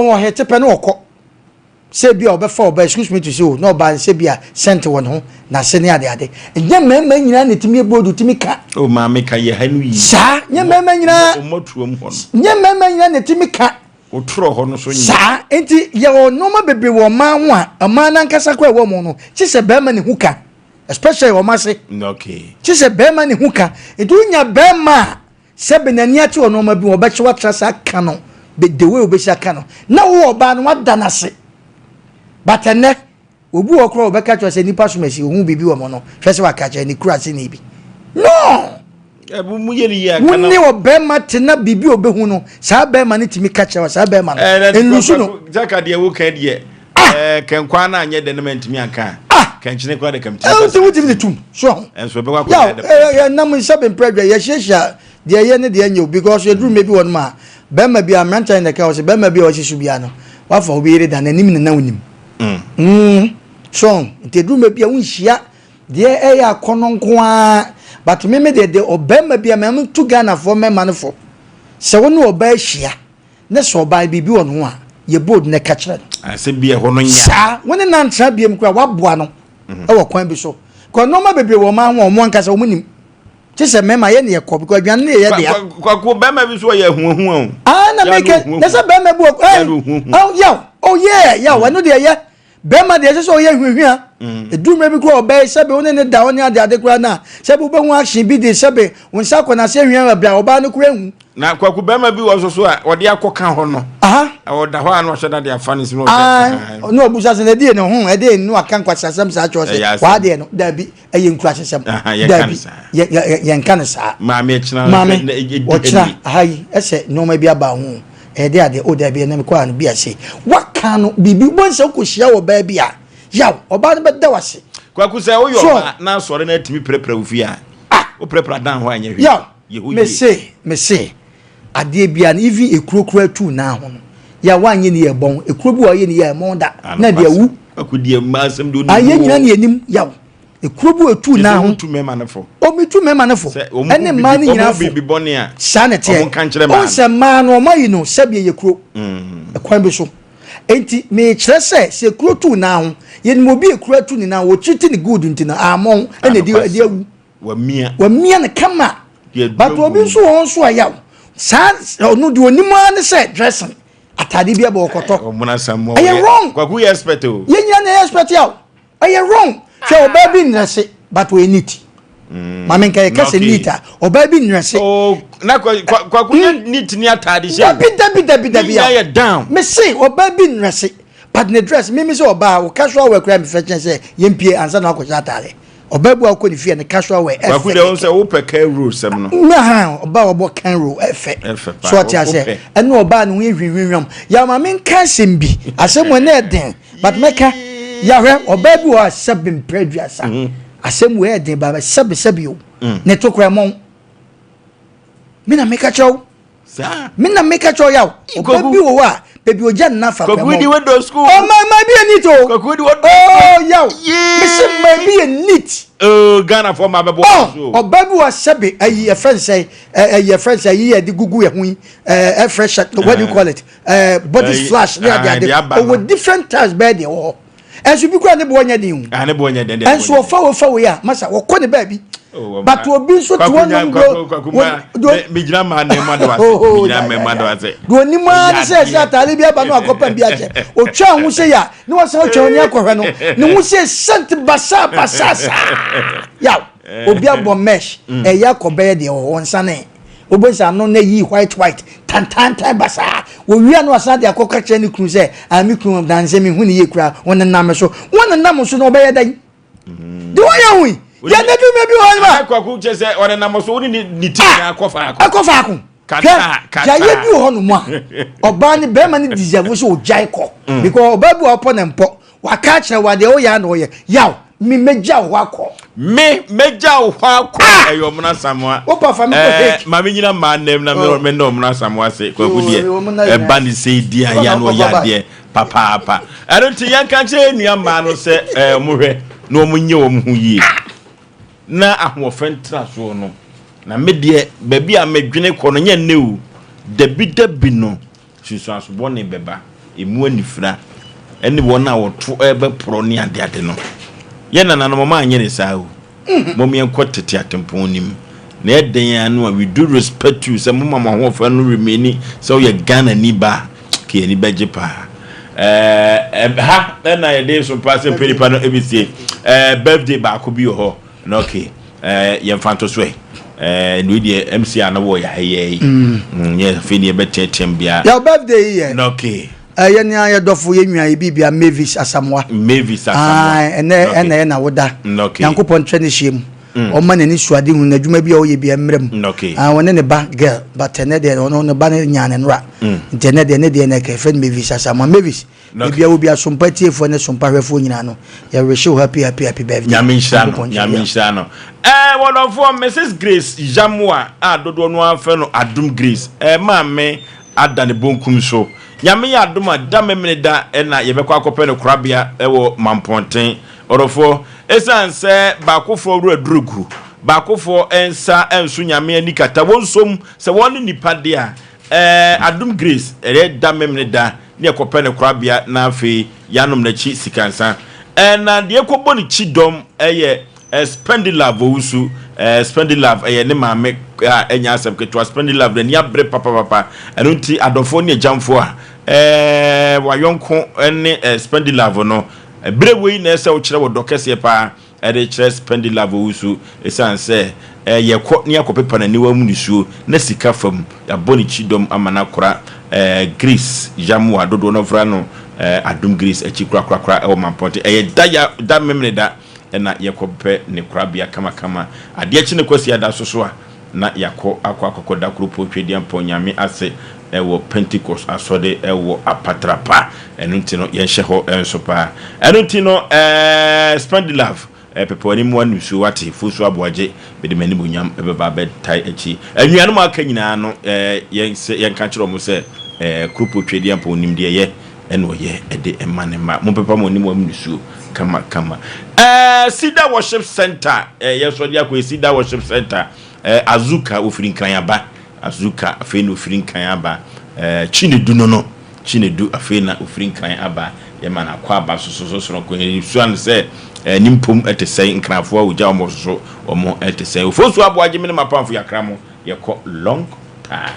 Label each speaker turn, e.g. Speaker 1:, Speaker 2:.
Speaker 1: Wɔ hete pɛ na ɔkɔ. Sɛ bi a ɔbɛfa ɔbaa, excuse me to say o, na ɔbaa sɛ bi a scent wɔ ne ho n'ase ne ade ade. Nyɛ mmarima nyinaa na etumi ebodu tumi ka.
Speaker 2: O maame ka yɛ ha no yie.
Speaker 1: Saa, nyɛ mmarima nyinaa.
Speaker 2: Ɔmɔ tuom hɔ no.
Speaker 1: Nyɛ mmarima nyinaa na etumi ka.
Speaker 2: Otorɔ hɔ no so nyɛ.
Speaker 1: Saa nti yɛwɔ nneɛma bebree wɔ ɔman ho a ɔman n'ankasa kora ɛwɔ mu no kye sɛ bɛrima ne ho ka, especially wɔn ase. Kye sɛ bɛrima ne ho ka. Nti wonya bɛrima a sɛbi n'ani ate wɔ nneɛma bi wɔbɛkyɛ watra saa ka no, the way obɛsi aka no na wowɔ ɔbaa no wada n'ase. But ɛnɛ obi wɔ koraa wɔbɛka kyerɛ sɛ nipa som asi ohun biribi wɔ mo no, hwɛ sɛ waka kyerɛ ne kura ase ne bi no.
Speaker 2: Mu yɛ ne yie
Speaker 1: aka na. Wo ne ɔbɛrima te na biribi a obehu no, saa bɛrima no tumi ka kyerɛ wa, saa bɛrima no nlusu no.
Speaker 2: Saka deɛ wo kan deɛ. Ah! Kɛnkwa na anyɛ dɛ no ma ntumi anka.
Speaker 1: Ah!
Speaker 2: Kɛnkyene koraa de kɛmtumi kasa.
Speaker 1: Ɛnti wotumi de tum so ho.
Speaker 2: Ɛnso ɛbɛkɔ akɔ yɛ dɛ.
Speaker 1: Yɛ nam nsa bɛmpere adwa yɛhyiahyia deɛ ɛyɛ ne deɛ nyɛ o, because yɛduru mɛ bi wɔ no ma bɛrima bi a mmeranteɛ na ɛka wɔ sɛ bɛrima bi a ɔsi so biara no wafa obi yere da n'anim na na onim. Mm. So nti eduru mɛ bi a wonhyia deɛ ɛyɛ akɔnɔ nko ara, but me me deɛ deɛ ɔbarima bi a mɛ tu Ghanafoɔ mmarima no fo sɛ wo ne ɔbaa ahyia ne sɛ ɔbaa biribi wɔ ne ho a, yɛ bold na ɛka kyerɛ no.
Speaker 2: Asɛm bi ɛhɔ no nya.
Speaker 1: Saa wo ne nantra biem koraa waboa no ɛwɔ kwan bi so kɔ nneɛma bebree wɔ ɔman ho a wɔn ankasa wɔn nim te sɛ mmarima yɛ ne yɛ kɔ because aduane ne yɛ yɛ dea.
Speaker 2: Kwaku bɛrima bi so ɔyɛ ahuahua o.
Speaker 1: Ah, na meke na sɛ bɛrima bi wɔ ɛy oh yaw, oh yeah, yaw, ɛno deɛ yɛ. Bɛrima deɛ ɛsɛ sɛ ɔyɛ hwihwia. Ɛduru mmerɛ bi koraa ɔbɛyɛ sɛbe wo ne ne da ɔne ade ade koraa no a, sɛbe wobɛhu action bi de sɛbe wo nsa akɔ n'ase ahwia baabi a ɔbaa no koraa nhu.
Speaker 2: Na Kwaku bɛrima bi wɔ so so a ɔde akɔka hɔ no. Ɔda hɔ a na ɔhyɛ da de afa ne sini
Speaker 1: ɔhyɛ. Na ɔbusa sɛ ɛdeɛ ne ho ɛdeɛ no aka nkwasiasɛm saa kyerɛ sɛ waadeɛ no daabi, ɛyɛ nkurasesɛm, daabi, yɛnka no saa.
Speaker 2: Maame ɛkyena.
Speaker 1: Maame ɔkyena aha yi ɛsɛ nneɛma bi aba ho ɛde adeɛ o daabi, ɛnam kɔ ano bi ase waka no biribi wɔn sɛ wokɔhyia wɔ baa bi a yaw ɔbaa no bɛda wase.
Speaker 2: Kwaku sɛ woyɛ ɔbaa na asɔre na atumi prɛprɛ wo fie a, woprɛprɛ dan hɔ a ɛnyɛ hwee.
Speaker 1: Yaw, mese mese adeɛ bia no, even ekuro kura tu naa ho no ya wanyɛ ni yɛ bɔn ekuro bi wɔ yɛ ni yɛ ɛmɔn da na deɛ awu.
Speaker 2: Kwaku deɛ mmaa asɛm deɛ
Speaker 1: ayɛ nyina ne anim yaw ekuro bi wɔ tu naa ho.
Speaker 2: Tu mmarima no fo.
Speaker 1: Omi tu mmarima no fo. Ɛne mmaa no nyinaa fo.
Speaker 2: Bibi bɔne a.
Speaker 1: Saa na ɛteɛ. Ɔn sɛ mmaa no ɔmo ayi no sɛbi ɛyɛ kuro. Ɛkwan bi so. Enti mekyerɛ sɛ sɛ kuro tu naa ho, yɛnim obi ekuro atu ne nan, wɔkyiri ti ne good nti no amɔn ɛna ɛde ɛde awu.
Speaker 2: Wamia.
Speaker 1: Wamia no kama. But obi nso wɔ hɔ nso a yaw. Saa ɔno deɛ onim ara ne sɛ dressing ataade bi abɔ ɔkɔtɔ. Ɛyɛ wrong.
Speaker 2: Kwaku yɛ expert o.
Speaker 1: Yɛn nyinaa na yɛ expert yaw. Ɛyɛ wrong. Hwɛ, ɔbaa bi nnrɛse but ɔyɛ neat. Maame nka yɛ kasa neat a, ɔbaa bi nnrɛse.
Speaker 2: Oh, na kwaku yɛ neat ni ataade hyɛ.
Speaker 1: Dabi dabi dabi dabi
Speaker 2: yaw. Yɛ down.
Speaker 1: Me se ɔbaa bi nnrɛse but ne dress mimi sɛ ɔbaa o casual wear kura mi fɛ kyɛn sɛ yɛn pie ansa na akɔhyɛ ataade. Ɔbaa bi a ɔkɔ ne fie ne casual wear ɛfɛ.
Speaker 2: Kwaku deɛ ɔn sɛ wopɛ kan roll sɛm no.
Speaker 1: Nna ɔbaa ɔbɔ kan roll ɛfɛ.
Speaker 2: Ɛfɛ paa.
Speaker 1: So ɔte aseɛ, ɛne ɔbaa ne ho yɛ hwinhwinhwam. Yɛ maame nka asɛm bi, asɛm wɔ ne ɛden but mɛka. Yɛahwɛ ɔbaa bi wɔ hɔ a sɛbe mpere aduasa. Asɛm wɔ ɛden ba sɛbe sɛbe o. Ne to kora ɛmɔn. Me na meka kyerɛ wo.
Speaker 2: Saa.
Speaker 1: Me na meka kyerɛ yaw. Ɔba bi wɔ hɔ a baabi ogya nna fa pɛ
Speaker 2: mɔ. Kwaku di wɔ school.
Speaker 1: Oh, my my bi yɛ neat o.
Speaker 2: Kwaku di wɔ.
Speaker 1: Oh, yaw. Me se my bi yɛ neat.
Speaker 2: Oh, Ghana fo ma bɛbɔ
Speaker 1: oh, so. Ɔba bi wɔ sɛbe ayi ɛfrɛ nsɛ ɛyi ɛfrɛ nsɛ ayi yɛ de gugu yɛ ho yi ɛfrɛ hyɛ, what do you call it, body splash ne ade ade ɔwɔ different types bɛɛ deɛ wɔ hɔ. Ɛnso bi kura ne boɔ nyɛ den o.
Speaker 2: Ah, ne boɔ nyɛ den.
Speaker 1: Ɛnso ɔfa wo fa wo yi a masa wɔkɔ ne baabi.
Speaker 2: Oh,
Speaker 1: but obi nso te wɔn nom
Speaker 2: do. Mi gyina maa ne ma do ase. Mi gyina mɛ ma do ase.
Speaker 1: Do onim ara ne sɛ ɛsɛ ataade bi aba no akɔpɛn bi akyɛ. Otwa ho sɛ ya ne wasan otwa oni akɔhwɛ no. Ne ho sɛ sɛnt basa basa saa. Yaw, obi abɔ mesh ɛyɛ akɔ bɛyɛ deɛ wɔ hɔ nsane. Wobɛhu sɛ ano no ayi white white tantantan basaa. Wɔwie a na wasan de akɔka kyerɛ ne kunu sɛ, ah, me kunu dansɛ mehu ne yie koraa, ɔnenam me so. Wɔnenam so no ɔbɛyɛ dɛn? De wɔyɛ ho yi, yɛn na dwuma bi wɔ hɔ
Speaker 2: ma. Kwaku kyɛ sɛ ɔnenam so, wo ne ne ti nyinaa kɔ faako.
Speaker 1: Ɛkɔ faako. Hwɛ, gyaeɛ bi wɔ hɔ nom a, ɔbaa ne bɛrima no deserve sɛ ɔgyae kɔ. Because ɔbaa bi wɔ hɔ ɔpɔ ne mpɔ. Waka akyerɛ wo adeɛ woyɛ a na ɔyɛ. Yaw, me mɛgya wo hɔ akɔ.
Speaker 2: Me mɛgya wo hɔ akɔ. Ah! Ɛyɛ Ɔmono Asamoah.
Speaker 1: Wo pa fa me kɔ
Speaker 2: Hague. Ma me nyina mmaa nnam na oh. me nna Ɔmono Asamoah ase. Kwaku deɛ ɛba ne sɛ di a yɛ na ɔyɛ adeɛ papaapa. Ɛno nti yɛnka nkyerɛ yɛn nua mmaa no sɛ ɛɛ wɔn hwɛ na wɔn nyɛ wɔn ho yie na ahoɔfɛ ntrasoɔ no. Na me deɛ baabi a medwene kɔ no nyɛ nnɛ o. Dabi dabi no. Nsunsuanso bɔne bɛba. Emu anifira ne wɔn a wɔto rebɛporɔ ne adeade no. Yɛn nananom, wɔn anyɛ ne saa o. Mom yɛnkɔ tete atempɔn no mu. Na ɛyɛ dɛn ara no a, with due respect to you sɛ moma mo ahoɔfɛ no remaini sɛ woyɛ Ghanani ba a, ka yɛn ani bɛgye paa. Ɛɛ, ha na yɛde so paa sɛ mpɛ nipa no ɛbɛsie. Ɛɛ, birthday baako bi wɔ hɔ. Na okay, ɛɛ, yɛmfa nto so ɛ. Ɛɛ, no deɛ MC a na wɔ yɛ ha yɛ yi. Yɛ afei ne yɛbɛteateam biara.
Speaker 1: Yɛ birthday yi yɛ.
Speaker 2: Na okay.
Speaker 1: Ɛyɛ nea yɛ dɔfo, yɛ nua, yɛ biribia, Mavis Asamoah.
Speaker 2: Mavis Asamoah.
Speaker 1: Ɛnɛ ɛna yɛ na woda. Nyankopɔn nkyerɛ ne hyia mu. Ɔma n'ani so ade hu n'adwuma bi a ɔyɛ bi mmerɛ mu. Ɔne ne ba girl, but ɛnɛ deɛ ɔno ne ba ne nyaa ne nora. Nti ɛnɛ deɛ ne deɛ na ɛkɛ fɛ no Mavis Asamoah. Mavis. Ebi a obi asompa tiefoɔ ne sompa hwɛfoɔ nyinaa no, yɛrehyɛ wo happy, happy, happy birthday.
Speaker 2: Nyame nhyira no. Nyame nhyira no. Wɔdɔfoɔ Mrs Grace Yamoa a dodoɔ no afɛ no Adom Grace, maame ada ne bonkum so. Nyame yɛ adom a, da memene da ɛna yɛbɛkɔ akɔpɛ no korabea ɛwɔ Mampɔnten. Ɔdɔfoɔ, ɛsiane sɛ baakofoɔ wura durugu, baakofoɔ nsa nso Nyame ani kata wɔn nsom sɛ wɔn ne nipa deɛ a, Adom Grace ɛyɛ da memene da ne yɛkɔpɛ no korabea na afei yɛanom n'akyi sikansa. Na deɛ ɛkɔbɔ ne kyi dɔm ɛyɛ Spendilove Owusu. Spendilove ɛyɛ ne maame a ɛnyɛ asɛm ketewa. Spendilove n'ani abere papapapa. Ɛno nti adɔfoɔ ne agyamfoɔ a wayɔnko ne Spendilove no, berɛ wei na ɛsɛ wokyerɛ wɔ dɔ kɛseɛ paa ɛde kyerɛ Spendilove Owusu, ɛsiane sɛ yɛkɔ ne yɛakɔpepa n'aniwa mu nisuo na sika fam yɛabɔ ne kyi dɔm ama no akora Grace Yamoa, dodoɔ no fra no Adom Grace, akyi korakorakora ɛwɔ Mampɔnten. Ɛyɛ da ya da memene da ɛna yɛkɔpɛ ne korabea kamakama. Adeɛ kye ne kwasi ada so so a, na yɛakɔ akɔda kuropɔn Twedeampɔn Nyame ase ɛwɔ Pentecost asɔre ɛwɔ Apatrapa. Ɛno nti no yɛnhyɛ hɔ nso paa. Ɛno nti no Spendilove, pɛpɛ anim wa nusuo wate fosu aboagye mede m'anim onyam ɛbɛba abɛtae akyi. Anuanom a aka nyinaa no, yɛn sɛ yɛnka kyerɛ wɔn sɛ kuropɔn Twedeampɔn nim deɛ yɛ ɛna ɔyɛ ɛde ɛma ne mma. Mompepa mo anim wa nusuo kama kama. Cedar Worship Center, yɛsɔ de akɔ Cedar Worship Center. Azuka ofiri Nkran aba. Azuka afei na ofiri Nkran aba. Chinedu no Chinedu afei na ofiri Nkran aba. Yɛma no akɔ aba soso soronko. Yɛsua no sɛ ne mpom ɛte sɛn, Nkranfoɔ a ogya wɔn soso wɔn ɛte sɛn. Ofosu aboagye me ne mapamfo yakra mo yɛkɔ long time.